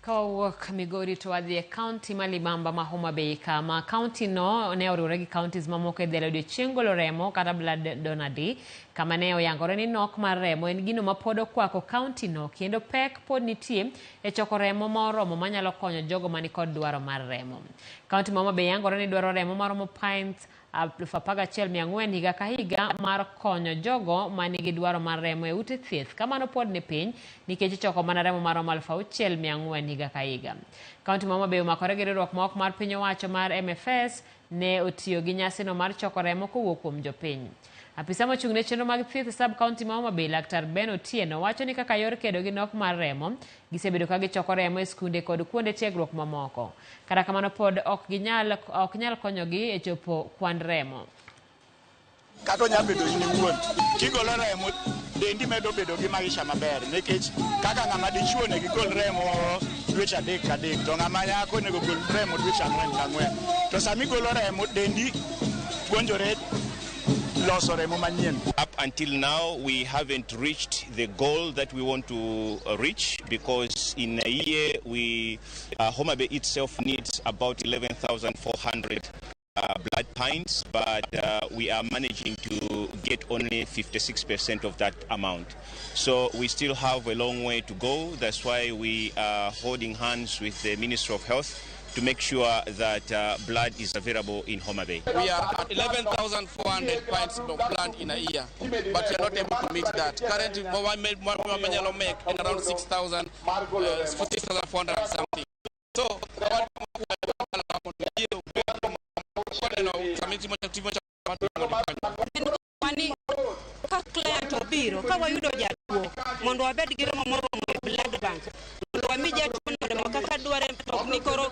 Ka wawuok Migori to wadhi e kaunti ma Libamba ma Homa Bay, kama kaunti no ne oriwore gi counties mamoko e dhialo odiochieng' golo remo kata blood donor day, kama ne oyangore ni nok mar remo en gino ma pod okwako kaunti no kendo pek pod nitie e choko remo ma oromo manyalo konyo jogo manikod dwaro mar remo. Kaunti ma Homa Bay yangore ni dwaro remo maromo pints 11,400 higa ka higa mar konyo jogo manigi dwaro mar remo e ute thieth. Kamano pod ni piny nikech ichoko mana remo maromo 6,400 higa ka higa. Kaunti ma Homa Bay omakore gi riwruok ma ok mar piny owacho mar MFS ne otiyo gi nyasino mar choko remo kowuok kuom jopiny. Apisa mochung' ne chenro mag thieth e sub county ma Homa Bay, Laktar Ben Otieno, wacho ni kaka yor kedo gi nok mar remo, gisebedo ka gichoko remo e skunde kod kuonde tiegruok mamoko. Kata kamano pod ok ginyal ok nyal konyogi e chopo kwand remo. Kata onya bedo in iwuon kigolo remo, dendi medo bedo gi maisha maber, nikech kaka ng'ama dichuo onego igol remo dweche 3 ka 3, to ng'ama nyako onego gol remo dweche 4 ka 4. To sama igolo remo, dendi puonjore loso remo manyien. Up until now, we haven't reached the goal that we want to reach, because in a year, Homa Bay itself needs about 11,400 blood pints, but we are managing to get only 56% of that amount. So we still have a long way to go. That's why we are holding hands with the Ministry of Health to make sure that blood is available in Homa Bay. We are at 11,400 pints of blood in a year, but we are not able to meet that. Currently, we make in around 6,000, 6,400 and something. So, what Mani ka client obiro, ka wayudo jatuo, mondo wabed gi remo moromo e blood bank, mondo wami jatuo remo kaka dware, ok ni koro.